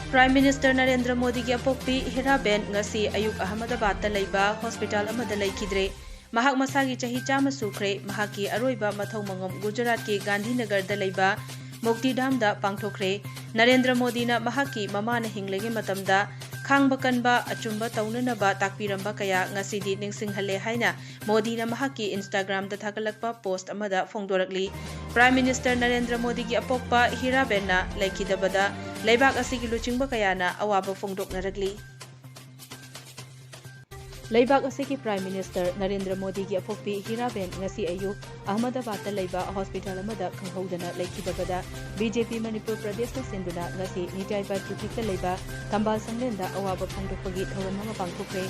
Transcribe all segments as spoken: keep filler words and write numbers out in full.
Prime Minister Narendra ꯃꯣꯗꯤꯒꯤ ꯑꯄꯣꯛꯄꯤ ꯍꯤꯔꯥꯕꯦꯟ ꯉꯁꯤ ꯑꯌꯨꯛ ꯑꯍꯃꯗꯥꯕꯥꯗꯇ ꯂꯩꯕ ꯍꯣꯁꯄꯤꯇꯥꯜ ꯑꯃꯗ ꯂꯩꯈꯤꯗ꯭ꯔꯦ꯫ ꯃꯍꯥꯛ ꯃꯁꯥꯒꯤ ꯆꯍꯤ ꯆꯥꯝꯃ ꯁꯨꯈ꯭ꯔꯦ꯫ ꯃꯍꯥꯛꯀꯤ ꯑꯔꯣꯏꯕ ꯃꯊꯧ ꯃꯉꯝ ꯒꯨꯖꯔꯥꯠꯀꯤ ꯒꯥꯟꯙꯤꯅꯒꯔꯗ ꯂꯩꯕ ꯃꯨꯛꯇꯤꯙꯥꯝꯗ ꯄꯥꯡꯊꯣꯛꯈ꯭ꯔꯦ꯫ ꯅꯔꯦꯟꯗ꯭ꯔ ꯃꯣꯗꯤꯅ ꯃꯍꯥꯛꯀꯤ ꯃꯃꯥꯅ ꯍꯤꯡꯂꯤꯉꯩ ꯃꯇꯝꯗ ꯈꯥꯡꯕ ꯀꯟꯕ, ꯑꯆꯨꯝꯕ ꯇꯧꯅꯅꯕ ꯇꯥꯛꯄꯤꯔꯝꯕ ꯀꯌꯥ ꯉꯁꯤꯗꯤ ꯅꯤꯡꯁꯤꯡꯍꯜꯂꯦ ꯍꯥꯏꯅ ꯃꯣꯗꯤꯅ ꯃꯍꯥꯛꯀꯤ Instagram-ꯗ ꯊꯥꯒꯠꯂꯛꯄ post ꯑꯃꯗ ꯐꯣꯡꯗꯣꯔꯛꯂꯤ꯫ Prime Minister ꯅꯔꯦꯟꯗ꯭ꯔ ꯃꯣꯗꯤꯒꯤ ꯑꯄꯣꯛꯄ ꯍꯤꯔꯥꯕꯦꯟꯅ ꯂꯩꯈꯤꯗꯕꯗ ꯂꯩꯕꯥꯛ ꯑꯁꯤꯒꯤ ꯂꯨꯆꯤꯡꯕ ꯀꯌꯥꯅ ꯑꯋꯥꯕ ꯐꯣꯡꯗꯣꯛꯅꯔꯛꯂꯤ꯫ ꯂꯩꯕꯥꯛ ꯑꯁꯤꯒꯤ Prime Minister ꯅꯔꯦꯟꯗ꯭ꯔ ꯃꯣꯗꯤꯒꯤ ꯑꯄꯣꯛꯄꯤ ꯍꯤꯔꯥꯕꯦꯟ ꯉꯁꯤ ꯑꯌꯨꯛ ꯑꯍꯃꯗꯥꯕꯥꯗꯇ ꯂꯩꯕ ꯍꯣꯁꯄꯤꯇꯥꯜ ꯑꯃꯗ ꯈꯪꯍꯧꯗꯅ ꯂꯩꯈꯤꯗꯕꯗ BJP ꯃꯅꯤꯄꯨꯔ ꯄ꯭ꯔꯗꯦꯁꯅ ꯁꯤꯟꯗꯨꯅ ꯉꯁꯤ ꯅꯤꯇꯥꯏꯕꯥꯏ ꯄꯨꯊꯤꯛꯇ ꯂꯩꯕ ꯊꯝꯕꯥꯜ ꯁꯪꯂꯦꯟꯗ ꯑꯋꯥꯕ ꯐꯣꯡꯗꯣꯛꯄꯒꯤ ꯊꯧꯔꯝ ꯑꯃ ꯄꯥꯡꯊꯣꯛꯈ꯭ꯔꯦ꯫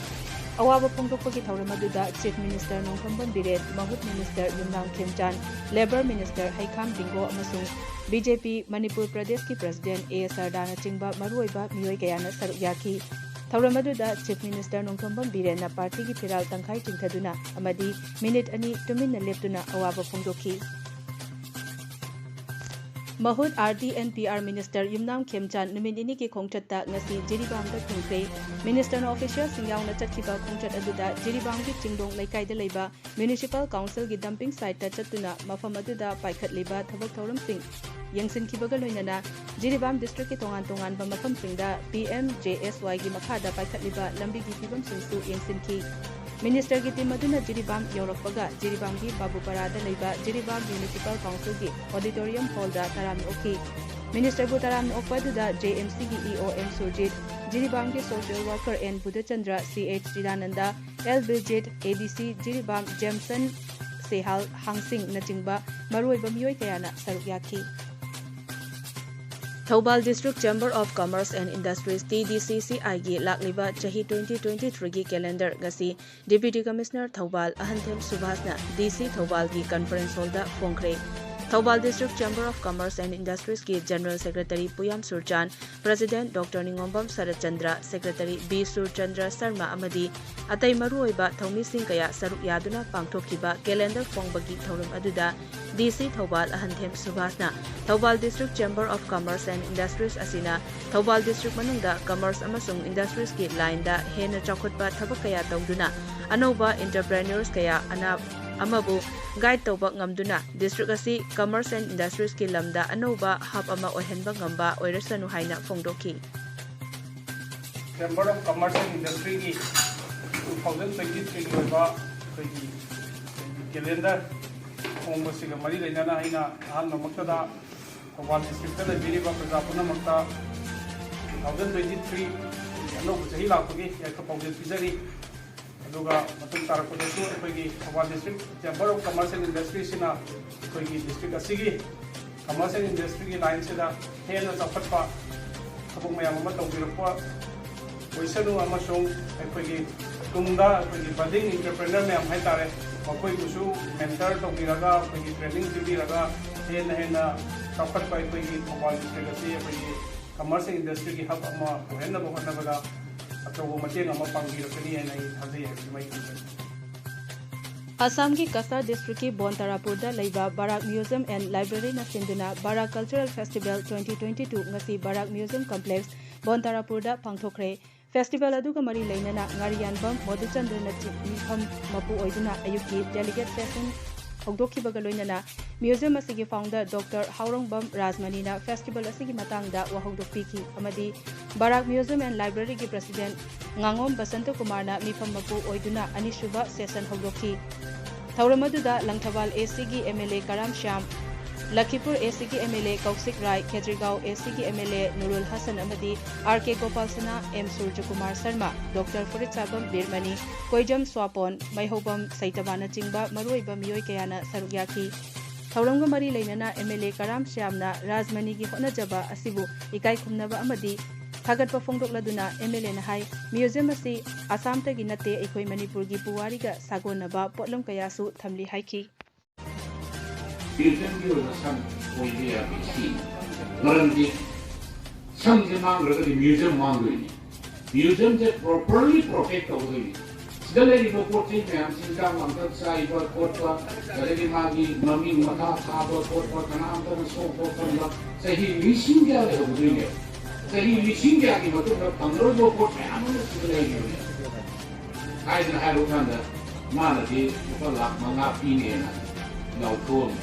ꯑꯋꯥꯕ ꯐꯣꯡꯗꯣꯛꯄꯒꯤ ꯊꯧꯔꯝ ꯑꯗꯨꯗ Chief Minister ꯅꯣꯡꯊꯣꯝꯕꯝ ꯕꯤꯔꯦꯟ, ꯃꯍꯨꯠ Minister ꯌꯨꯝꯅꯥꯝ ꯈꯦꯝꯆꯥꯟ, Labour Minister ꯍꯩꯈꯥꯝ ꯕꯤꯡꯒꯣ ꯑꯃꯁꯨꯡ BJP ꯃꯅꯤꯄꯨꯔ ꯄ꯭ꯔꯗꯦꯁꯀꯤ President A ꯁꯔꯗꯥꯅꯆꯤꯡꯕ ꯃꯔꯨꯑꯣꯏꯕ ꯃꯤꯑꯣꯏ ꯀꯌꯥꯅ ꯁꯔꯨꯛ ꯌꯥꯈꯤ꯫ ꯊꯧꯔꯝ ꯑꯗꯨꯗ Chief Minister ꯅꯣꯡꯊꯣꯝꯕꯝ ꯕꯤꯔꯦꯟꯅ ꯄꯥꯔꯇꯤꯒꯤ ꯐꯤꯔꯥꯜ ꯇꯪꯈꯥꯏ ꯆꯤꯡꯊꯗꯨꯅ ꯑꯃꯗꯤ ꯃꯤꯅꯤꯠ ꯑꯅꯤ ꯇꯨꯃꯤꯟꯅ ꯂꯦꯞꯇꯨꯅ ꯑꯋꯥꯕ ꯐꯣꯡꯗꯣꯛꯈꯤ꯫ ꯃꯍꯨꯠ R D and P R Minister ꯌꯨꯝꯅꯥꯝ ꯈꯦꯝꯆꯥꯟ ꯅꯨꯃꯤꯠ ꯅꯤꯅꯤꯒꯤ ꯈꯣꯡꯆꯠꯇ ꯉꯁꯤ ꯖꯤꯔꯤꯕꯥꯝꯗ ꯊꯨꯡꯈ꯭ꯔꯦ꯫ Ministerꯅ officialꯁꯤꯡ ꯌꯥꯎꯅ ꯆꯠꯈꯤꯕ ꯈꯣꯡꯆꯠ ꯑꯗꯨꯗ ꯖꯤꯔꯤꯕꯥꯝꯒꯤ ꯆꯤꯡꯗꯣꯡ ꯂꯩꯀꯥꯏꯗ ꯂꯩꯕ Municipal Councilꯒꯤ dumping siteꯇ ꯆꯠꯇꯨꯅ ꯃꯐꯝ ꯑꯗꯨꯗ ꯄꯥꯏꯈꯠꯂꯤꯕ ꯊꯕꯛ ꯊꯧꯔꯝꯁꯤꯡ ꯌꯦꯡꯁꯤꯟꯈꯤꯕꯒ ꯂꯣꯏꯅꯅ ꯖꯤꯔꯤꯕꯥꯝ districtꯀꯤ ꯇꯣꯉꯥꯟ ꯇꯣꯉꯥꯟꯕ ꯃꯐꯝꯁꯤꯡꯗ PMJSYꯒꯤ ꯃꯈꯥꯗ ꯄꯥꯏꯈꯠꯂꯤꯕ ꯂꯝꯕꯤꯒꯤ ꯐꯤꯕꯝꯁꯤꯡꯁꯨ ꯌꯦꯡꯁꯤꯟꯈꯤ꯫ Ministerꯒꯤ team ꯑꯗꯨꯅ ꯖꯤꯔꯤꯕꯥꯝ ꯌꯧꯔꯛꯄꯒ ꯖꯤꯔꯤꯕꯥꯝꯒꯤ ꯕꯥꯕꯨꯄꯥꯔꯥꯗ ꯂꯩꯕ ꯖꯤꯔꯤꯕꯥꯝ Municipal Councilꯒꯤ auditorium hallꯗ ꯇꯔꯥꯝꯅ ꯑꯣꯛꯈꯤ꯫ Ministerꯕꯨ ꯇꯔꯥꯝꯅ ꯑꯣꯛꯄ ꯑꯗꯨꯗ JMCꯒꯤ EO M Surjit, ꯖꯤꯔꯤꯕꯥꯝꯒꯤ social worker N Budhachandra, CH ꯆꯤꯗꯥꯅꯟꯗ, L ꯕꯤꯔꯖꯤꯠ, ADC Jiribam ꯖꯦꯝꯁꯟ ꯁꯦꯍꯥꯜ ꯍꯥꯡꯁꯤꯡꯅꯆꯤꯡꯕ ꯃꯔꯨꯑꯣꯏꯕ ꯃꯤꯑꯣꯏ ꯀꯌꯥꯅ ꯁꯔꯨꯛ ꯌꯥꯈꯤ꯫ Thoubal District Chamber of Commerce and Industries, TDCCIꯒꯤ ꯂꯥꯛꯂꯤꯕ ꯆꯍꯤ twenty twenty-threeꯒꯤ calendar ꯉꯁꯤ Deputy Commissioner ꯊꯧꯕꯥꯜ ꯑꯍꯟꯊꯦꯝ ꯁꯨꯚꯥꯁꯅ DC ꯊꯧꯕꯥꯜꯒꯤ conference hallꯗ ꯐꯣꯡꯈ꯭ꯔꯦ꯫ Thoubal District Chamber of Commerce and Industries ꯀꯤ General Secretary Puyam Surchand, President Doctor Ningombam Saratchandra, Secretary B Surchandra Sharma ꯑꯃꯗꯤ ꯑꯇꯩ ꯃꯔꯨꯑꯣꯏꯕ ꯊꯧꯃꯤꯁꯤꯡ ꯀꯌꯥ ꯁꯔꯨꯛ ꯌꯥꯗꯨꯅ ꯄꯥꯡꯊꯣꯛꯈꯤꯕ calendar ꯐꯣꯡꯕꯒꯤ ꯊꯧꯔꯝ ꯑꯗꯨꯗ D C Thoubal Ahanthem ꯁꯨꯚꯥꯁꯅ Thoubal District Chamber of Commerce and Industries ꯑꯁꯤꯅ ꯊꯧꯕꯥꯜ district ꯃꯅꯨꯡꯗ commerce ꯑꯃꯁꯨꯡ industries ꯀꯤ line ꯗ ꯍꯦꯟꯅ ꯆꯥꯎꯈꯠꯄ ꯊꯕꯛ ꯀꯌꯥ ꯇꯧꯗꯨꯅ ꯑꯅꯧꯕ entrepreneurs ꯀꯌꯥ ꯑꯅ ꯑꯃꯕꯨ guide ꯇꯧꯕ ꯉꯝꯗꯨꯅ district ꯑꯁꯤ commerce and industries ꯀꯤ ꯂꯝꯗ ꯑꯅꯧꯕ hub ꯑꯃ ꯑꯣꯏꯍꯟꯕ ꯉꯝꯕ ꯑꯣꯏꯔꯁꯅꯨ ꯍꯥꯏꯅ ꯐꯣꯡꯗꯣꯛꯈꯤ꯫ Chamber of Commerce and Industry ꯒꯤ two thousand twenty three ꯒꯤ ꯑꯣꯏꯕ ꯑꯩꯈꯣꯏꯒꯤ calendar ꯐꯣꯡꯕꯁꯤꯒ ꯃꯔꯤ ꯂꯩꯅꯅ ꯑꯩꯅ ꯑꯍꯥꯟꯕꯃꯛꯇꯗ ꯊꯧꯕꯥꯜ district ꯇ ꯂꯩꯕꯤꯔꯤꯕ ꯄ꯭ꯔꯖꯥ ꯄꯨꯝꯅꯃꯛꯇ two thousand twenty three ꯑꯅꯧꯕ ꯆꯍꯤ ꯂꯥꯛꯄꯒꯤ ꯌꯥꯏꯐ ꯄꯥꯎꯖꯦꯜ ꯄꯤꯖꯔꯤ꯫ ꯑꯗꯨꯒ ꯃꯇꯨꯡ ꯇꯥꯔꯛꯄꯗꯁꯨ ꯑꯩꯈꯣꯏꯒꯤ Thoubal District Chamber of Commerce and Industry ꯁꯤꯅ ꯑꯩꯈꯣꯏꯒꯤ district ꯑꯁꯤꯒꯤ commerce and industry ꯒꯤ line ꯁꯤꯗ ꯍꯦꯟꯅ ꯆꯥꯎꯈꯠꯄ ꯊꯕꯛ ꯃꯌꯥꯝ ꯑꯃ ꯇꯧꯕꯤꯔꯛꯄ ꯑꯣꯏꯁꯅꯨ ꯑꯃꯁꯨꯡ ꯑꯩꯈꯣꯏꯒꯤ ꯇꯨꯡꯗ ꯑꯩꯈꯣꯏꯒꯤ budding entrepreneur ꯃꯌꯥꯝ ꯍꯥꯏꯇꯥꯔꯦ, ꯃꯈꯣꯏꯕꯨꯁꯨ mentor ꯇꯧꯕꯤꯔꯒ, ꯑꯩꯈꯣꯏꯒꯤ training ꯄꯤꯕꯤꯔꯒ ꯍꯦꯟꯅ ꯍꯦꯟꯅ ꯆꯥꯎꯈꯠꯄ ꯑꯩꯈꯣꯏꯒꯤ ꯊꯧꯕꯥꯜ district ꯑꯁꯤ ꯑꯩꯈꯣꯏꯒꯤ commerce and industry ꯒꯤ hub ꯑꯃ ꯑꯣꯏꯍꯟꯅꯕ ꯍꯣꯠꯅꯕꯗ ꯑꯆꯧꯕ ꯃꯇꯦꯡ ꯑꯃ ꯄꯥꯡꯕꯤꯔꯛꯀꯅꯤ ꯍꯥꯏꯅ ꯑꯩ ꯊꯥꯖꯩ ꯍꯥꯏꯕꯁꯤꯃ ꯑꯩ ꯊꯝꯖꯒꯦ꯫ ꯑꯁꯥꯝꯒꯤ ꯀꯁꯥꯔ district ꯀꯤ ꯕꯣꯟꯇꯥꯔꯥꯄꯨꯔꯗ ꯂꯩꯕ ꯕꯔꯥꯛ Museum and Library ꯅ ꯁꯤꯟꯗꯨꯅ ꯕꯔꯥꯛ Cultural Festival twenty twenty two ꯉꯁꯤ ꯕꯔꯥꯛ Museum Complex ꯕꯣꯟꯇꯥꯔꯥꯄꯨꯔꯗ ꯄꯥꯡꯊꯣꯛꯈ꯭ꯔꯦ꯫ Festival ꯑꯗꯨꯒ ꯃꯔꯤ ꯂꯩꯅꯅ ꯉꯥꯔꯤꯌꯥꯟꯕꯝ ꯃꯣꯗꯨꯆꯟꯗ꯭ꯔꯅ ꯆꯤ-, ꯃꯤꯐꯝ ꯃꯄꯨ ꯑꯣꯏꯗꯨꯅ ꯑꯌꯨꯛꯀꯤ delegate session ꯍꯧꯗꯣꯛꯈꯤꯕꯒ ꯂꯣꯏꯅꯅ museum ꯑꯁꯤꯒꯤ founder Doctor ꯍꯥꯎꯔꯣꯡꯕꯝ ꯔꯥꯖꯃꯅꯤꯅ festival ꯑꯁꯤꯒꯤ ꯃꯇꯥꯡꯗ ꯋꯥꯍꯧꯗꯣꯛ ꯄꯤꯈꯤ ꯑꯃꯗꯤ ꯕꯔꯥꯛ Museum and Library ꯒꯤ president ꯉꯥꯉꯣꯝ ꯕꯁꯟꯇ ꯀꯨꯃꯥꯔꯅ ꯃꯤꯐꯝ ꯃꯄꯨ ꯑꯣꯏꯗꯨꯅ ꯑꯅꯤꯁꯨꯕ session ꯍꯧꯗꯣꯛꯈꯤ꯫ ꯊꯧꯔꯝ ꯑꯗꯨꯗ ꯂꯪꯊꯕꯥꯜ A C ꯒꯤ M L A Karam Shyam, ꯂꯈꯤꯄꯨꯔ A C ꯒꯤ M L A ꯀꯧꯁꯤꯛ Rai, Khetrigao A C ꯒꯤ M L A ꯅꯨꯔꯨꯜ ꯍꯁꯟ ꯑꯃꯗꯤ R K ꯒꯣꯄꯥꯜ ꯁꯅꯥ, M ꯁꯨꯔꯖꯀꯨꯃꯥꯔ ꯁꯔꯃ, Doctor ꯐꯨꯔꯤꯠꯁꯥꯕꯝ ꯕꯤꯔꯃꯅꯤ, ꯀꯣꯏꯖꯝ ꯁ꯭ꯋꯥꯄꯣꯟ, ꯃꯩꯍꯧꯕꯝ ꯁꯩꯇꯕꯥꯅꯆꯤꯡꯕ ꯃꯔꯨꯑꯣꯏꯕ ꯃꯤꯑꯣꯏ ꯀꯌꯥꯅ ꯁꯔꯨꯛ ꯌꯥꯈꯤ꯫ ꯊꯧꯔꯝꯒ ꯃꯔꯤ ꯂꯩꯅꯅ M L A ꯀꯔꯥꯝ ꯁ꯭ꯌꯥꯝꯅ ꯔꯥꯖꯃꯅꯤꯒꯤ ꯍꯣꯠꯅꯖꯕ ꯑꯁꯤꯕꯨ ꯏꯀꯥꯏ ꯈꯨꯝꯅꯕ ꯑꯃꯗꯤ ꯊꯥꯒꯠꯄ ꯐꯣꯡꯗꯣꯛꯂꯗꯨꯅ M L A ꯅ ꯍꯥꯏ, museum ꯑꯁꯤ ꯑꯁꯥꯝꯇꯒꯤ ꯅꯠꯇꯦ, ꯑꯩꯈꯣꯏ ꯃꯅꯤꯄꯨꯔꯒꯤ ꯄꯨꯋꯥꯔꯤꯒ ꯁꯥꯒꯣꯟꯅꯕ ꯄꯣꯠꯂꯝ ꯀꯌꯥꯁꯨ ꯊꯝꯂꯤ ꯍꯥꯏꯈꯤ꯫ ꯃ꯭ꯌꯨꯖꯤꯌꯝꯒꯤ ꯑꯣꯏꯕ ꯁꯪ ꯑꯣꯏꯕ ꯌꯥꯗꯦ꯫ ꯁꯤ ꯃꯔꯝꯗꯤ ꯁꯪꯁꯦ ꯃꯥꯡꯈ꯭ꯔꯒꯗꯤ ꯃ꯭ꯌꯨꯖꯤꯌꯝ ꯃꯥꯡꯗꯣꯏꯅꯤ꯫ ꯃ꯭ꯌꯨꯖꯤꯌꯝꯁꯦ ꯄ꯭ꯔꯣꯄꯔꯂꯤ ꯄ꯭ꯔꯣꯇꯦꯛ ꯇꯧꯒꯗꯣꯏꯅꯤ꯫ ꯁꯤꯗ ꯂꯩꯔꯤꯕ ꯄꯣꯠ ꯆꯩ ꯃꯌꯥꯝꯁꯤ, ꯍꯤꯗꯥꯛ ꯂꯥꯡꯊꯛ ꯆꯥꯏꯕ ꯈꯣꯠꯄ, ꯑꯗꯒꯤ ꯃꯥꯒꯤ ꯃꯃꯤꯡ ꯃꯊꯥ ꯊꯥꯕ ꯈꯣꯠꯄ, ꯀꯅꯥꯝꯇꯅ ꯁꯣꯛꯄ ꯄꯟꯕ, ꯆꯍꯤ ꯂꯤꯁꯤꯡ ꯀꯌꯥ ꯂꯩꯍꯧꯒꯗꯣꯏꯅꯦꯕ꯫ ꯆꯍꯤ ꯂꯤꯁꯤꯡ ꯀꯌꯥꯒꯤ ꯃꯇꯨꯡꯗ ꯐꯪꯂꯣꯏꯗꯕ ꯄꯣꯠ ꯃꯌꯥꯝ ꯑꯃ ꯁꯤꯗ ꯂꯩꯔꯤꯕꯅꯦ꯫ ꯍꯥꯏꯗꯅ ꯍꯥꯏꯔꯨ ꯀꯥꯟꯗ ꯃꯥꯅꯗꯤ ꯂꯨꯄꯥ ꯂꯥꯈ ꯃꯉꯥ ꯄꯤꯅꯦꯅ ꯂꯥꯎꯊꯣꯛꯑꯝꯃꯤ꯫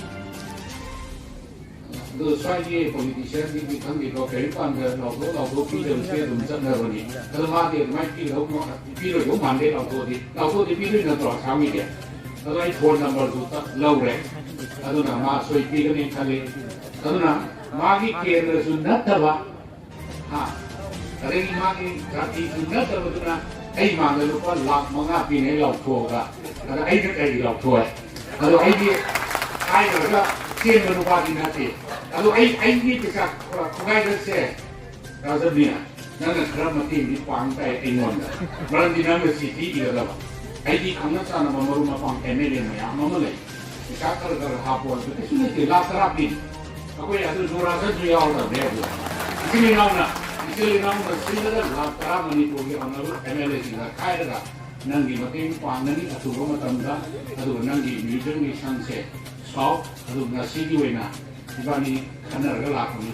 ꯑꯗꯣ ꯁ꯭ꯋꯥꯏꯒꯤ ꯄꯣꯂꯤꯇꯤꯁꯤꯌꯥꯟꯁꯤꯡꯗꯤ ꯈꯪꯗꯦꯀꯣ, ꯀꯔꯤꯝ ꯄꯥꯟꯗ ꯂꯥꯎꯊꯣꯛ ꯂꯥꯎꯊꯣꯛ ꯄꯤꯗꯕꯁꯦ ꯑꯗꯨꯝ ꯆꯠꯅꯕꯅꯤ꯫ ꯑꯗꯣ ꯃꯥꯗꯤ ꯑꯗꯨꯃꯥꯏꯅ ꯄꯤꯗꯧ ꯃꯥ-, ꯄꯤꯔꯣꯏꯗꯧ ꯃꯥꯟꯗꯦ ꯂꯥꯎꯊꯣꯛꯑꯗꯤ꯫ ꯂꯥꯎꯊꯣꯛꯑꯗꯤ ꯄꯤꯗꯣꯏ ꯅꯠꯇ꯭ꯔꯣ ꯑꯁꯥꯝꯒꯤꯗꯤ? ꯑꯗꯣ ꯑꯩ ꯐꯣꯟ ꯅꯝꯕꯔꯗꯨ ꯇ-, ꯂꯧꯔꯦ꯫ ꯑꯗꯨꯅ ꯃꯥ ꯁꯣꯏ ꯄꯤꯒꯅꯤ ꯈꯜꯂꯤ꯫ ꯑꯗꯨꯅ ꯃꯥꯒꯤ ꯀꯦꯟꯗ꯭ꯔꯁꯨ ꯅꯠꯇꯕ, ꯍꯥ? ꯑꯗꯒꯤ ꯃꯥꯒꯤ ꯖꯥꯇꯤꯁꯨ ꯅꯠꯇꯕꯗꯨꯅ ꯑꯩ ꯃꯥꯡꯗ ꯂꯨꯄꯥ ꯂꯥꯈ ꯃꯉꯥ ꯄꯤꯅꯦ ꯂꯥꯎꯊꯣꯛꯑꯒ, ꯑꯗ ꯑꯩꯅ ꯀꯔꯤ ꯂꯥꯎꯊꯣꯛꯑꯦ? ꯑꯗꯣ ꯑꯩꯗꯤ ꯍꯥꯏꯈ꯭ꯔꯒ ꯆꯦꯟꯕ ꯅꯨꯄꯥꯗꯤ ꯅꯠꯇꯦ꯫ ꯑꯗꯣ ꯑꯩ, ꯑꯩꯒꯤ ꯄꯩꯁꯥ ꯈꯨꯒꯥꯏꯗꯁꯦ, ꯔꯥꯖꯟꯅꯤꯅ ꯅꯪꯅ ꯈꯔ ꯃꯇꯦꯡꯗꯤ ꯄꯥꯡ ꯇꯥꯏ ꯑꯩꯉꯣꯟꯗ, ꯃꯔꯝꯗꯤ ꯅꯪꯅ ꯆꯤꯊꯤ ꯏꯒꯗꯕ꯫ ꯑꯩꯗꯤ ꯈꯪꯅ ꯆꯥꯟꯅꯕ ꯃꯔꯨꯞ ꯃꯄꯥꯡ ꯑꯦꯝ ꯑꯦꯜ ꯑꯦ ꯃꯌꯥꯝ ꯑꯃ ꯂꯩ꯫ ꯄꯩꯁꯥ ꯈꯔ ꯈꯔ ꯍꯥꯞꯄꯣ ꯍꯥꯏꯕꯗ ꯀꯩꯁꯨ ꯂꯩꯇꯦ, ꯂꯥꯈ ꯇꯔꯥ ꯄꯤ꯫ ꯑꯩꯈꯣꯏ ꯑꯗꯨ ꯖꯣꯔꯥꯁꯟꯁꯨ ꯌꯥꯎꯔꯕꯅꯦ꯫ ꯑꯗꯨ ꯏꯆꯤꯜ ꯏꯅꯥꯎꯅ, ꯏꯆꯤꯜ ꯏꯅꯥꯎꯅ ꯁꯤꯜꯂꯒ ꯂꯥꯈ ꯇꯔꯥ ꯃꯅꯤꯄꯨꯔꯒꯤ ꯑꯣꯅꯔꯕꯜ ꯑꯦꯝ ꯑꯦꯜ ꯑꯦꯁꯤꯡꯗ ꯈꯥꯏꯔꯒ ꯅꯪꯒꯤ ꯃꯇꯦꯡ ꯄꯥꯡꯒꯅꯤ ꯑꯊꯨꯕ ꯃꯇꯝꯗ꯫ ꯑꯗꯨꯒ ꯅꯪꯒꯤ ꯃ꯭ꯌꯨꯖꯤꯌꯝꯒꯤ ꯁꯪꯁꯦ ꯁꯥꯎ꯫ ꯑꯗꯨ ꯉꯁꯤꯒꯤ ꯑꯣꯏꯅ ꯏꯕꯥꯅꯤ ꯈꯟꯅꯔꯒ ꯂꯥꯛꯄꯅꯤ꯫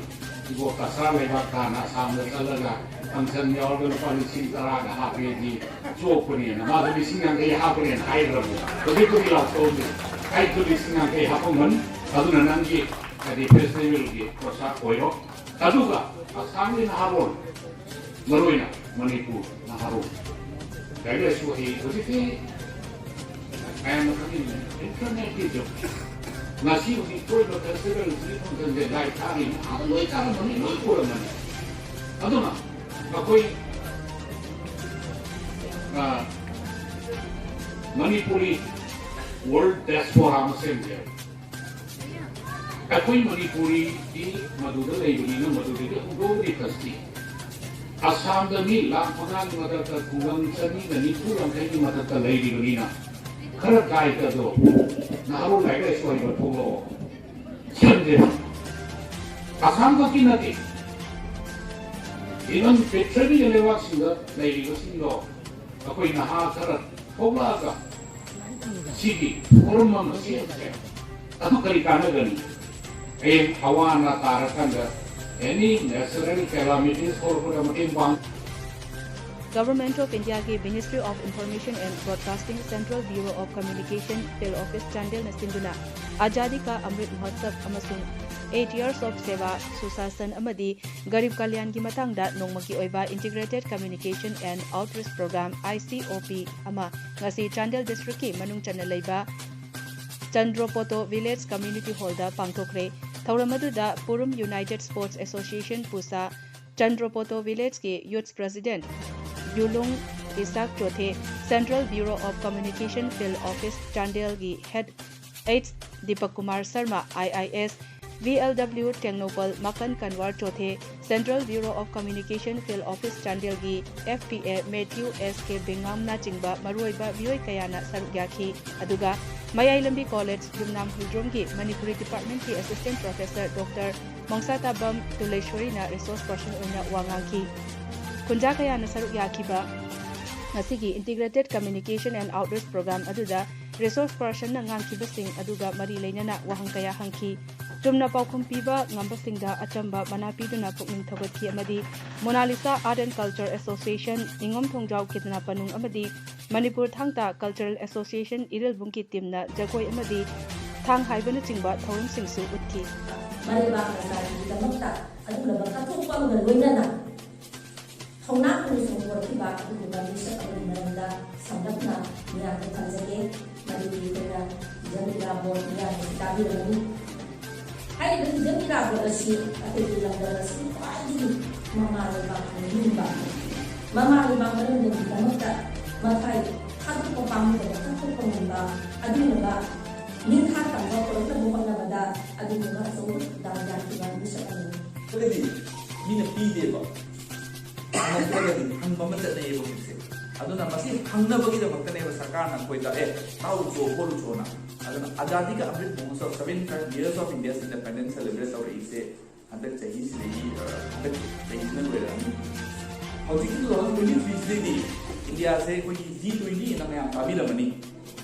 ꯏꯕꯣ ꯀꯁꯥꯔ ꯂꯩꯕꯥꯛ ꯇꯥꯅ ꯑꯁꯥꯝꯗ ꯆꯠꯂꯒ ꯐꯪꯁꯟ ꯌꯥꯎꯔꯒ ꯂꯨꯄꯥ ꯂꯤꯁꯤꯡ ꯇꯔꯥꯒ ꯍꯥꯞꯄꯦꯗꯤ ꯆꯣꯛꯄꯅꯦꯅ ꯃꯥꯁꯨ ꯂꯤꯁꯤꯡ ꯌꯥꯡꯈꯩ ꯍꯥꯞꯄꯅꯦꯅ ꯍꯥꯏꯈ꯭ꯔꯕꯅꯤ꯫ ꯍꯧꯖꯤꯛꯄꯨꯗꯤ ꯂꯥꯎꯊꯣꯛꯑꯝꯃꯤ꯫ ꯑꯩꯁꯨ ꯂꯤꯁꯤꯡ ꯌꯥꯡꯈꯩ ꯍꯥꯞꯄꯝꯒꯅꯤ꯫ ꯑꯗꯨꯅ ꯅꯪꯒꯤ ꯍꯥꯏꯗꯤ ꯐꯦꯁꯇꯤꯚꯦꯜꯒꯤ ꯄꯣꯠꯁꯛ ꯑꯣꯏꯔꯣ꯫ ꯑꯗꯨꯒ ꯑꯁꯥꯝꯒꯤ ꯅꯍꯥꯔꯣꯜ, ꯃꯔꯨꯑꯣꯏꯅ ꯃꯅꯤꯄꯨꯔ ꯅꯍꯥꯔꯣꯜ, ꯂꯥꯏꯔꯤꯛ ꯂꯥꯏꯁꯨ ꯍꯩ ꯍꯧꯖꯤꯛꯇꯤ ꯃꯌꯥꯝꯅ ꯈꯪꯉꯤꯗꯨꯅꯤ, ꯏꯟꯇꯔꯅꯦꯠꯀꯤ ꯖꯨꯛ꯫ ꯉꯁꯤ ꯍꯧꯖꯤꯛ ꯊꯣꯛꯏꯕ ꯐꯦꯁꯇꯤꯚꯦꯜꯁꯤꯒꯤ ꯈꯣꯡꯖꯪꯁꯦ ꯂꯥꯏ ꯊꯥꯔꯤ ꯃꯌꯥꯝ ꯂꯣꯏ ꯇꯥꯔꯝꯃꯅꯤ, ꯂꯣꯏ ꯎꯔꯝꯃꯅꯤ꯫ ꯑꯗꯨꯅ ꯑꯩꯈꯣꯏ, ꯑ, ꯃꯅꯤꯄꯨꯔꯤ ꯋꯥꯔꯜ ꯗꯥꯏꯁꯄꯣꯔꯥ ꯑꯃ ꯁꯦꯝꯁꯦ꯫ ꯑꯩꯈꯣꯏ ꯃꯅꯤꯄꯨꯔꯤꯗꯤ ꯃꯗꯨꯗ ꯂꯩꯕꯅꯤꯅ ꯃꯗꯨꯗꯒꯤ ꯍꯧꯗꯣꯛꯑꯒꯗꯤ ꯐꯁꯤ꯫ ꯑꯁꯥꯝꯗ ꯃꯤ ꯂꯥꯈ ꯃꯉꯥꯒꯤ ꯃꯊꯛꯇ, ꯈꯨꯡꯒꯪ ꯆꯅꯤꯒ ꯅꯤꯐꯨ ꯌꯥꯡꯈꯩꯒꯤ ꯃꯊꯛꯇ ꯂꯩꯔꯤꯕꯅꯤꯅ ꯈꯔ ꯒꯥꯏꯗ ꯑꯗꯣ ꯅꯍꯥꯔꯣꯜ ꯂꯥꯏꯔꯤꯛ ꯂꯥꯏꯁꯨ ꯍꯩꯕ ꯊꯣꯛꯂꯛꯑꯣ꯫ ꯁꯦꯝꯗꯦ꯫ ꯑꯁꯥꯝ ꯈꯛꯀꯤ ꯅꯠꯇꯦ, even ꯄ꯭ꯔꯤꯊꯤꯕꯤꯒꯤ ꯂꯩꯕꯥꯛꯁꯤꯡꯗ ꯂꯩꯔꯤꯕꯁꯤꯡꯗꯣ ꯑꯩꯈꯣꯏ ꯅꯍꯥ ꯈꯔ ꯊꯣꯛꯂꯛꯑꯒ ꯁꯤꯒꯤ ꯐꯣꯔꯝ ꯑꯃ ꯁꯦꯝꯁꯦ꯫ ꯑꯗꯨ ꯀꯔꯤ ꯀꯥꯟꯅꯒꯅꯤ? ꯍꯌꯦꯡ ꯍꯋꯥ ꯑꯅꯥ ꯇꯥꯔꯀꯥꯟꯗ, any natural calamities ꯊꯣꯛꯂꯛꯄꯗ ꯃꯇꯦꯡ ꯄꯥꯡ꯫ Government of India ꯒꯤ Ministry of Information and Broadcasting, Central Bureau of Communication, Field Office ꯆꯥꯟꯗꯦꯜꯅ ꯁꯤꯟꯗꯨꯅ ꯑꯖꯥꯗꯤ ꯀꯥ ꯑꯃ꯭ꯔꯤꯠ ꯃꯍꯣꯠꯁꯕ ꯑꯃꯁꯨꯡ Eight Years of Seva, Sushasan ꯑꯃꯗꯤ ꯒꯔꯤꯕ ꯀꯜꯌꯥꯟꯒꯤ ꯃꯇꯥꯡꯗ ꯅꯣꯡꯃꯒꯤ ꯑꯣꯏꯕ Integrated Communication and Outreach Program, I C O P, ꯑꯃ ꯉꯁꯤ ꯆꯥꯟꯗꯦꯜ ꯗꯤꯁꯇ꯭ꯔꯤꯛꯀꯤ ꯃꯅꯨꯡ ꯆꯟꯅ ꯂꯩꯕ ꯆꯟꯗ꯭ꯔꯣꯄꯣꯇꯣ ꯚꯤꯂꯦꯖ ꯀꯝꯃ꯭ꯌꯨꯅꯤꯇꯤ ꯍꯣꯜꯗ ꯄꯥꯡꯊꯣꯛꯈ꯭ꯔꯦ꯫ ꯊꯧꯔꯝ ꯑꯗꯨꯗ Purum united sports association, PUSA, Chandropota ꯚꯤꯂꯦꯖꯀꯤ ꯌꯨꯊ ꯄ꯭ꯔꯦꯁꯤꯗꯦꯟꯠ ꯌꯨꯂꯨꯡ ꯏꯁꯥꯛ ꯆꯣꯊꯦ, Central Bureau of Communication Field Office ꯆꯥꯟꯗꯦꯜꯒꯤ head H Deepak Kumar Sharma, I I S, V L W Tengnoupal Makan Kanwar ꯆꯣꯊꯦ, Central Bureau of Communication Field Office ꯆꯥꯟꯗꯦꯜꯒꯤ F P A Mathew S K ꯕꯦꯉꯥꯝꯅꯆꯤꯡꯕ ꯃꯔꯨꯑꯣꯏꯕ ꯃꯤꯑꯣꯏ ꯀꯌꯥꯅ ꯁꯔꯨꯛ ꯌꯥꯈꯤ꯫ ꯑꯗꯨꯒ ꯃꯌꯥꯏ ꯂꯝꯕꯤ ꯀꯣꯂꯦꯖ ꯌꯨꯝꯅꯥꯝ ꯍꯨꯏꯗ꯭ꯔꯣꯝꯒꯤ ꯃꯅꯤꯄꯨꯔꯤ ꯗꯤꯄꯥꯔꯠꯃꯦꯟꯠꯀꯤ ꯑꯦꯁꯤꯁꯇꯦꯟꯠ ꯄ꯭ꯔꯣꯐꯦꯁꯔ ꯗꯣꯛꯇꯔ ꯃꯣꯡꯁꯥꯇꯥꯕꯝ ꯇꯨꯂꯦꯁꯣꯔꯤꯅ ꯔꯤꯁꯣꯔꯁ ꯄꯔꯁꯟ ꯑꯣꯏꯅ ꯋꯥ ꯉꯥꯡꯈꯤ꯫ ꯈꯨꯟꯖꯥ ꯀꯌꯥꯅ ꯁꯔꯨꯛ ꯌꯥꯈꯤꯕ ꯉꯁꯤꯒꯤ Integrated Communication and Outreach Program ꯑꯗꯨꯗ ꯔꯤꯁꯣꯔꯁ ꯄꯔꯁꯟꯅ ꯉꯥꯡꯈꯤꯕꯁꯤꯡ ꯑꯗꯨꯒ ꯃꯔꯤ ꯂꯩꯅꯅ ꯋꯥꯍꯪ ꯀꯌꯥ ꯍꯪꯈꯤ꯫ ꯆꯨꯝꯅ ꯄꯥꯎꯈꯨꯝ ꯄꯤꯕ ꯉꯝꯕꯁꯤꯡꯗ ꯑꯆꯝꯕ ꯃꯅꯥ ꯄꯤꯗꯨꯅ ꯄꯨꯛꯅꯤꯡ ꯊꯧꯒꯠꯈꯤ ꯑꯃꯗꯤ Mona Lisa Art and Culture Association, ꯅꯤꯉꯣꯝ ꯊꯣꯡꯖꯥꯎ ꯀꯤꯗꯅꯥ ꯄꯅꯨꯡ ꯑꯃꯗꯤ ꯃꯅꯤꯄꯨꯔ ꯊꯥꯡ ꯇꯥ ꯀꯜꯆꯔꯦꯜ ꯑꯦꯁꯣꯁꯤꯌꯦꯁꯟ ꯏꯔꯤꯜꯕꯨꯡꯒꯤ ꯇꯤꯝꯅ ꯖꯒꯣꯏ ꯑꯃꯗꯤ ꯊꯥꯡ ꯍꯥꯏꯕꯅꯆꯤꯡꯕ ꯊꯧꯔꯝꯁꯤꯡꯁꯨ ꯎꯠꯈꯤ꯫ ꯃꯔꯩꯕꯥꯛ ꯃꯆꯥꯒꯤꯗꯃꯛꯇ ꯑꯗꯨꯒꯨꯝꯂꯕ ꯀꯠꯊꯣꯛꯄ ꯑꯃꯒ ꯂꯣꯏꯅꯅ ꯊꯧꯅꯥ ꯐꯅ ꯁꯣꯛꯄꯣꯔꯛꯈꯤꯕ ꯑꯗꯨꯒꯨꯝꯕ ꯃꯤꯁꯛ ꯑꯃꯒꯤ ꯃꯔꯝꯗ ꯁꯝꯂꯞꯅ ꯃꯤꯌꯥꯝꯗ ꯊꯝꯖꯒꯦ꯫ ꯃꯗꯨꯗꯤ ꯑꯩꯈꯣꯏꯅ ꯍꯤꯖꯝ ꯏꯔꯥꯕꯣꯠ ꯃꯤꯌꯥꯝꯅꯁꯨ ꯇꯥꯕꯤꯔꯝꯒꯅꯤ꯫ ꯍꯥꯏꯔꯤꯕ ꯍꯤꯖꯝ ꯏꯔꯥꯕꯣꯠ ꯑꯁꯤ ꯑꯩꯈꯣꯏꯒꯤ ꯂꯝꯗꯝ ꯑꯁꯤ ꯈ꯭ꯋꯥꯏꯗꯒꯤ ꯃꯃꯥ ꯂꯩꯕꯥꯛꯅ ꯅꯤꯡꯕ, ꯃꯃꯥ ꯂꯩꯕꯥꯛ ꯃꯔꯝꯗꯝꯒꯤꯗꯃꯛꯇ ꯃꯊ꯭ꯋꯥꯏ ꯊꯥꯗꯣꯛꯄ ꯄꯥꯝꯃꯨꯗꯕ ꯀꯠꯊꯣꯛꯄ ꯉꯝꯕ ꯑꯗꯨꯒꯨꯝꯂꯕ ꯅꯤꯡꯈꯥ ꯇꯝꯕ ꯄꯨꯔꯛꯅꯕ ꯍꯣꯠꯅꯕꯗ ꯑꯗꯨꯒꯨꯝꯂꯕ ꯑꯆꯧꯕ ꯊꯧꯗꯥꯡ ꯌꯥꯈꯤꯕ ꯃꯤꯁꯛ ꯑꯃꯅꯤ꯫ ꯍꯥꯏꯕꯗꯤ ꯃꯤꯅ ꯄꯤꯗꯦꯕ꯫ ꯍꯪꯉꯛꯇ꯭ꯔꯒꯗꯤ ꯍꯪꯕ ꯑꯃ ꯆꯠꯅꯩꯌꯦꯕ ꯍꯧꯖꯤꯛꯁꯦ꯫ ꯑꯗꯨꯅ ꯃꯁꯤ ꯈꯪꯅꯕꯒꯤꯗꯃꯛꯇꯅꯦꯕ ꯁꯔꯀꯥꯔꯅ ꯑꯩꯈꯣꯏꯗ ꯑꯦ ꯇꯥꯎꯔꯨꯆꯣ ꯈꯣꯠꯂꯨꯆꯣꯅ꯫ ꯑꯗꯨꯅ ꯑꯖꯥꯗꯤ ꯀ ꯑꯃ꯭ꯔꯤꯠ ꯃꯍꯣꯠꯁꯕ, seventy five years of India's independence celebration ꯇꯧꯔꯛꯏꯁꯦ ꯍꯟꯗꯛ ꯆꯍꯤꯁꯤꯗꯒꯤ, ꯑ, ꯍꯟꯗꯛ ꯆꯍꯤꯁꯤꯅ ꯂꯣꯏꯔꯛꯑꯅꯤ꯫ ꯍꯧꯖꯤꯛꯀꯤ two thousand twenty three ꯁꯤꯗꯩꯗꯤ ꯏꯟꯗꯤꯌꯥꯁꯦ ꯑꯩꯈꯣꯏꯒꯤ G twenty ꯅ ꯃꯌꯥꯝ ꯇꯥꯕꯤꯔꯝꯃꯅꯤ꯫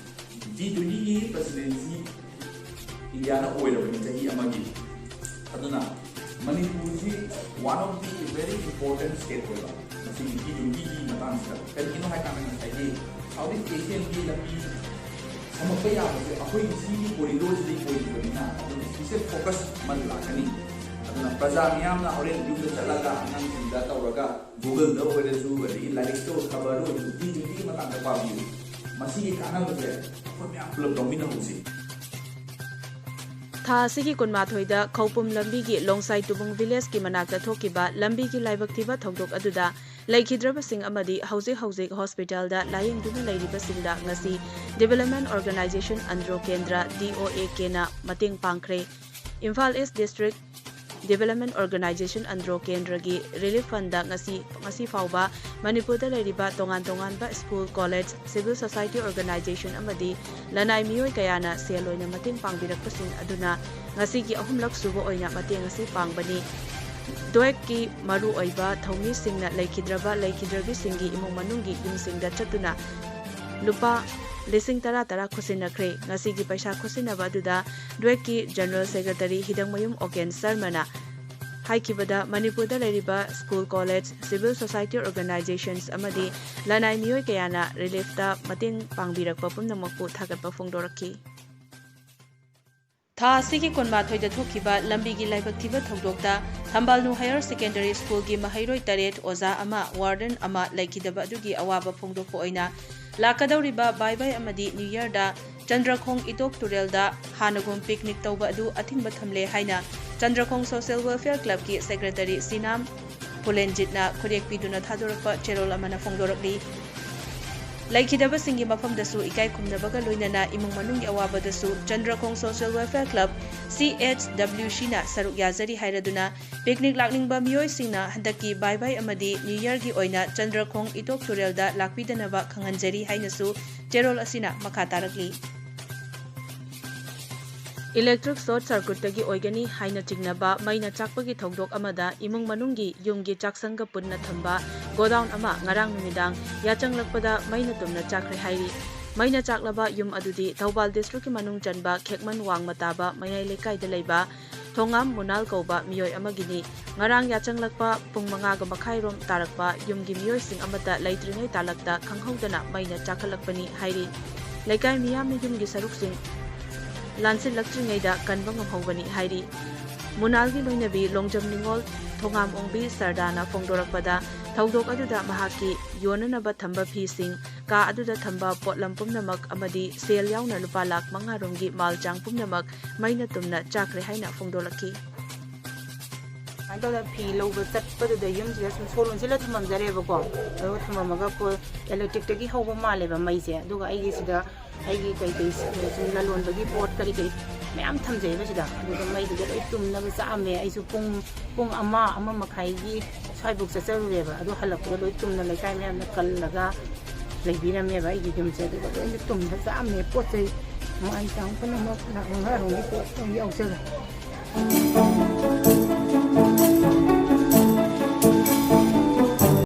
G twenty ꯒꯤ presidency ꯏꯟꯗꯤꯌꯥꯅ ꯑꯣꯏꯔꯕꯅꯤ ꯆꯍꯤ ꯑꯃꯒꯤ꯫ ꯑꯗꯨꯅ ꯃꯅꯤꯄꯨꯔꯁꯤ one of the very important state ꯑꯣꯏꯕ ꯃꯁꯤꯒꯤ G twenty ꯒꯤ ꯃꯇꯥꯡꯁꯤꯗ꯫ ꯀꯔꯤꯒꯤꯅꯣ ꯍꯥꯏꯀꯥꯟꯗ ꯉꯁꯥꯏꯒꯤ South East Asian ꯒꯤ ꯂꯝꯕꯤ ꯁꯝꯃꯛꯄ ꯌꯥꯕꯁꯦ ꯑꯩꯈꯣꯏꯒꯤ ꯁꯤꯒꯤ corridor ꯁꯤꯗꯒꯤ ꯑꯣꯏꯔꯤꯕꯅꯤꯅ ꯑꯗꯨꯅ special focus ꯑꯃ ꯂꯥꯛꯀꯅꯤ꯫ ꯑꯗꯨꯅ ꯄ꯭ꯔꯖꯥ ꯃꯤꯌꯥꯝꯅ ꯍꯣꯔꯦꯟ ꯌꯨꯝꯗ ꯆꯠꯂꯒ ꯑꯉꯥꯡꯁꯤꯡꯗ ꯇꯧꯔꯒ Google ꯗ ꯑꯣꯏꯔꯁꯨ ꯑꯗꯒꯤ ꯂꯥꯏꯔꯤꯛꯇ ꯑꯣꯏꯔꯁꯨ ꯈꯕꯔꯗ ꯑꯣꯏꯔꯁꯨ G twenty ꯒꯤ ꯃꯇꯥꯡꯗ ꯄꯥꯕꯤꯌꯨ꯫ ꯃꯁꯤꯒꯤ ꯀꯥꯟꯅꯕꯁꯦ ꯑꯩꯈꯣꯏ ꯃꯌꯥꯝ ꯄꯨꯂꯞ ꯂꯧꯃꯤꯟꯅꯍꯧꯁꯤ꯫ ꯊꯥ ꯑꯁꯤꯒꯤ ꯀꯨꯟꯃꯥꯊꯣꯏꯗ ꯈꯧꯄꯨꯝ ꯂꯝꯕꯤꯒꯤ ꯂꯣꯡꯁꯥꯏ ꯇꯨꯕꯨꯡ village ꯀꯤ ꯃꯅꯥꯛꯇ ꯊꯣꯛꯈꯤꯕ ꯂꯝꯕꯤꯒꯤ ꯂꯥꯏꯕꯛ ꯊꯤꯕ ꯊꯧꯗꯣꯛ ꯑꯗꯨꯗ ꯂꯩꯈꯤꯗ꯭ꯔꯕꯁꯤꯡ ꯑꯃꯗꯤ ꯍꯧꯖꯤꯛ ꯍꯧꯖꯤꯛ hospital ꯗ ꯂꯥꯌꯦꯡꯗꯨꯅ ꯂꯩꯔꯤꯕꯁꯤꯡꯗ ꯉꯁꯤ Development Organisation Andhro Kendra, D O A K ꯅ ꯃꯇꯦꯡ ꯄꯥꯡꯈ꯭ꯔꯦ꯫ Imphal East District Development Organisation Andhro Kendra ꯒꯤ relief fund ꯗ ꯉꯁꯤ, ꯉꯁꯤ ꯐꯥꯎꯕ ꯃꯅꯤꯄꯨꯔꯗ ꯂꯩꯔꯤꯕ ꯇꯣꯉꯥꯟ ꯇꯣꯉꯥꯟꯕ school, college, civil society organisation ꯑꯃꯗꯤ ꯂꯅꯥꯏ ꯃꯤꯑꯣꯏ ꯀꯌꯥꯅ ꯁꯦꯜ ꯑꯣꯏꯅ ꯃꯇꯦꯡ ꯄꯥꯡꯕꯤꯔꯛꯄꯁꯤꯡ ꯑꯗꯨꯅ ꯉꯁꯤꯒꯤ ꯑꯍꯨꯝꯂꯛ ꯁꯨꯕ ꯑꯣꯏꯅ ꯃꯇꯦꯡ ꯑꯁꯤ ꯄꯥꯡꯕꯅꯤ꯫ ꯗꯣꯏꯛꯀꯤ ꯃꯔꯨꯑꯣꯏꯕ ꯊꯧꯃꯤꯁꯤꯡꯅ ꯂꯩꯈꯤꯗ꯭ꯔꯕ, ꯂꯩꯈꯤꯗ꯭ꯔꯕꯤꯁꯤꯡꯒꯤ ꯏꯃꯨꯡ ꯃꯅꯨꯡꯒꯤ ꯌꯨꯝꯁꯤꯡꯗ ꯆꯠꯇꯨꯅ ꯂꯨꯄꯥ ꯂꯤꯁꯤꯡ ꯇꯔꯥ ꯇꯔꯥ ꯈꯨꯠꯁꯤꯟꯅꯈ꯭ꯔꯦ꯫ ꯉꯁꯤꯒꯤ ꯄꯩꯁꯥ ꯈꯨꯠꯁꯤꯟꯅꯕ ꯑꯗꯨꯗ ꯗꯣꯏꯛꯀꯤ General Secretary ꯍꯤꯗꯪꯃꯌꯨꯝ ꯑꯣꯀꯦꯟ ꯁꯔꯃꯅ ꯍꯥꯏꯈꯤꯕꯗ, ꯃꯅꯤꯄꯨꯔꯗ ꯂꯩꯔꯤꯕ school, college, civil society organisations ꯑꯃꯗꯤ ꯂꯅꯥꯏ ꯃꯤꯑꯣꯏ ꯀꯌꯥꯅ relief ꯇ ꯃꯇꯦꯡ ꯄꯥꯡꯕꯤꯔꯛꯄ ꯄꯨꯝꯅꯃꯛꯄꯨ ꯊꯥꯒꯠꯄ ꯐꯣꯡꯗꯣꯔꯛꯈꯤ꯫ ꯊꯥ ꯑꯁꯤꯒꯤ ꯀꯨꯟꯃꯥꯊꯣꯏꯗ ꯊꯣꯛꯈꯤꯕ ꯂꯝꯕꯤꯒꯤ ꯂꯥꯏꯕꯛ ꯊꯤꯕ ꯊꯧꯗꯣꯛꯇ ꯊꯝꯕꯥꯜꯅꯨ Higher Secondary School ꯒꯤ ꯃꯍꯩꯔꯣꯏ ꯇꯔꯦꯠ, ꯑꯣꯖꯥ ꯑꯃ, warden ꯑꯃ ꯂꯩꯈꯤꯗꯕ ꯑꯗꯨꯒꯤ ꯑꯋꯥꯕ ꯐꯣꯡꯗꯣꯛꯄ ꯑꯣꯏꯅ ꯂꯥꯛꯀꯗꯧꯔꯤꯕ ꯕꯥꯏ ꯕꯥꯏ ꯑꯃꯗꯤ New Year ꯗ ꯆꯟꯗ꯭ꯔꯈꯣꯡ ꯏꯇꯣꯛ ꯇꯨꯔꯦꯜꯗ ꯍꯥꯟꯅꯒꯨꯝ picnic ꯇꯧꯕ ꯑꯗꯨ ꯑꯊꯤꯡꯕ ꯊꯝꯂꯦ ꯍꯥꯏꯅ ꯆꯟꯗ꯭ꯔꯈꯣꯡ Social Welfare Club ꯀꯤ Secretary ꯁꯤꯅꯥꯝ ꯄꯨꯂꯦꯟꯖꯤꯠꯅ ꯈꯨꯔꯦꯛ ꯄꯤꯗꯨꯅ ꯊꯥꯗꯣꯔꯛꯄ ꯆꯦꯔꯣꯜ ꯑꯃꯅ ꯐꯣꯡꯗꯣꯔꯛꯂꯤ꯫ ꯂꯩꯈꯤꯗꯕꯁꯤꯡꯒꯤ ꯃꯐꯝꯗꯁꯨ ꯏꯀꯥꯏ ꯈꯨꯝꯅꯕꯒ ꯂꯣꯏꯅꯅ ꯏꯃꯨꯡ ꯃꯅꯨꯡꯒꯤ ꯑꯋꯥꯕꯗꯁꯨ ꯆꯟꯗ꯭ꯔꯈꯣꯡ Social Welfare Club, C H W C ꯅ ꯁꯔꯨꯛ ꯌꯥꯖꯔꯤ ꯍꯥꯏꯔꯗꯨꯅ, picnic ꯂꯥꯛꯅꯤꯡꯕ ꯃꯤꯑꯣꯏꯁꯤꯡꯅ ꯍꯟꯗꯛꯀꯤ ꯕꯥꯏ ꯕꯥꯏ ꯑꯃꯗꯤ New Year ꯒꯤ ꯑꯣꯏꯅ ꯆꯟꯗ꯭ꯔꯈꯣꯡ ꯏꯇꯣꯛ ꯇꯨꯔꯦꯜꯗ ꯂꯥꯛꯄꯤꯗꯅꯕ ꯈꯪꯍꯟꯖꯔꯤ ꯍꯥꯏꯅꯁꯨ ꯆꯦꯔꯣꯜ ꯑꯁꯤꯅ ꯃꯈꯥ ꯇꯥꯔꯛꯂꯤ꯫ Electric short circuit ꯇꯒꯤ ꯑꯣꯏꯒꯅꯤ ꯍꯥꯏꯅ ꯆꯤꯡꯅꯕ ꯃꯩꯅ ꯆꯥꯛꯄꯒꯤ ꯊꯧꯗꯣꯛ ꯑꯃꯗ ꯏꯃꯨꯡ ꯃꯅꯨꯡꯒꯤ ꯌꯨꯝꯒꯤ ꯆꯥꯛꯁꯪꯒ ꯄꯨꯟꯅ ꯊꯝꯕ godown ꯑꯃ ꯉꯔꯥꯡ ꯅꯨꯃꯤꯗꯥꯡ ꯌꯥꯆꯪꯂꯛꯄꯗ ꯃꯩꯅ ꯇꯨꯝꯅ ꯆꯥꯛꯈ꯭ꯔꯦ ꯍꯥꯏꯔꯤ꯫ ꯃꯩꯅ ꯆꯥꯛꯂꯕ ꯌꯨꯝ ꯑꯗꯨꯗꯤ ꯊꯧꯕꯥꯜ district ꯀꯤ ꯃꯅꯨꯡ ꯆꯟꯕ ꯈꯦꯛꯃꯟ ꯋꯥꯡꯃ ꯇꯥꯕ ꯃꯌꯥꯏ ꯂꯩꯀꯥꯏꯗ ꯂꯩꯕ ꯊꯣꯉꯥꯝ ꯃꯨꯅꯥꯜ ꯀꯧꯕ ꯃꯤꯑꯣꯏ ꯑꯃꯒꯤꯅꯤ꯫ ꯉꯔꯥꯡ ꯌꯥꯆꯪꯂꯛꯄ ꯄꯨꯡ ꯃꯉꯥꯒ ꯃꯈꯥꯏꯔꯣꯝ ꯇꯥꯔꯛꯄ ꯌꯨꯝꯒꯤ ꯃꯤꯑꯣꯏꯁꯤꯡ ꯑꯃꯠꯇ ꯂꯩꯇ꯭ꯔꯤꯉꯩ ꯇꯥꯂꯛꯇ ꯈꯪꯍꯧꯗꯅ ꯃꯩꯅ ꯆꯥꯛꯈꯠꯂꯛꯄꯅꯤ ꯍꯥꯏꯔꯤ꯫ ꯂꯩꯀꯥꯏ ꯃꯤꯌꯥꯝꯅ ꯌꯨꯝꯒꯤ ꯁꯔꯨꯛꯁꯤꯡ ꯂꯥꯟꯁꯤꯜꯂꯛꯇ꯭ꯔꯤꯉꯩꯗ ꯀꯟꯕ ꯉꯝꯍꯧꯕꯅꯤ ꯍꯥꯏꯔꯤ꯫ ꯃꯨꯅꯥꯜꯒꯤ ꯂꯣꯏꯅꯕꯤ ꯂꯣꯡꯖꯝ ꯅꯤꯉꯣꯜ ꯊꯣꯉꯥꯝ ꯑꯣꯡꯕꯤ ꯁꯔꯗꯥꯅ ꯐꯣꯡꯗꯣꯔꯛꯄꯗ, ꯊꯧꯗꯣꯛ ꯑꯗꯨꯗ ꯃꯍꯥꯛꯀꯤ ꯌꯣꯟꯅꯅꯕ ꯊꯝꯕ ꯐꯤꯁꯤꯡ, ꯀꯥ ꯑꯗꯨꯗ ꯊꯝꯕ ꯄꯣꯠꯂꯝ ꯄꯨꯝꯅꯃꯛ ꯑꯃꯗꯤ ꯁꯦꯜ ꯌꯥꯎꯅ ꯂꯨꯄꯥ ꯂꯥꯈ ꯃꯉꯥ ꯔꯣꯝꯒꯤ ꯃꯥꯜ ꯆꯥꯡ ꯄꯨꯝꯅꯃꯛ ꯃꯩꯅ ꯇꯨꯝꯅ ꯆꯥꯛꯈ꯭ꯔꯦ ꯍꯥꯏꯅ ꯐꯣꯡꯗꯣꯛꯂꯛꯈꯤ꯫ ꯁꯨꯃꯥꯏꯅ ꯇꯧꯗꯅ ꯐꯤ ꯂꯧꯕ ꯆꯠꯄꯗꯨꯗ ꯌꯨꯝꯁꯤꯗ ꯁꯨꯝ ꯁꯣ ꯂꯣꯟꯁꯤꯜꯂ ꯊꯝꯃꯝꯖꯔꯦꯕꯀꯣ꯫ ꯑꯗꯨꯒ ꯊꯝꯃꯝꯃꯒ ꯄꯣ-, electric ꯇꯒꯤ ꯍꯧꯕ ꯃꯥꯜꯂꯦꯕ ꯃꯩꯁꯦ꯫ ꯑꯗꯨꯒ ꯑꯩꯒꯤ ꯁꯤꯗ ꯑꯩꯒꯤ ꯀꯩꯀꯩ ꯁꯨꯝ ꯂꯂꯣꯟꯕꯒꯤ ꯄꯣꯠ ꯀꯔꯤ ꯀꯔꯤ ꯃꯌꯥꯝ ꯊꯝꯖꯩꯕ ꯁꯤꯗ꯫ ꯑꯗꯨꯗ ꯃꯩꯗꯨꯗ ꯂꯣꯏ ꯇꯨꯝꯅꯕ ꯆꯥꯛꯑꯝꯃꯦ꯫ ꯑꯩꯁꯨ ꯄꯨꯡ, ꯄꯨꯡ ꯑꯃ, ꯑꯃ ꯃꯈꯥꯏꯒꯤ ꯁ꯭ꯋꯥꯏꯐꯥꯎ ꯆꯠꯆꯔꯨꯔꯦꯕ꯫ ꯑꯗꯨ ꯍꯜꯂꯛꯄꯗ ꯂꯣꯏ ꯇꯨꯝꯅ ꯂꯩꯀꯥꯏ ꯃꯌꯥꯝꯅ ꯀꯜꯂꯒ ꯂꯩꯕꯤꯔꯝꯃꯦꯕ ꯑꯩꯒꯤ ꯌꯨꯝꯁꯦ꯫ ꯑꯗꯨꯒ ꯂꯣꯏꯅ ꯇꯨꯝꯅ ꯆꯥꯛꯑꯝꯃꯦ꯫ ꯄꯣꯠ ꯆꯩ ꯃꯥꯟ ꯆꯥꯡ ꯄꯨꯝꯅꯃꯛ ꯂꯥꯛ ꯃꯉꯥ ꯔꯣꯝꯒꯤ ꯄꯣꯠ ꯂꯣꯏ ꯌꯥꯎꯖꯔꯦ꯫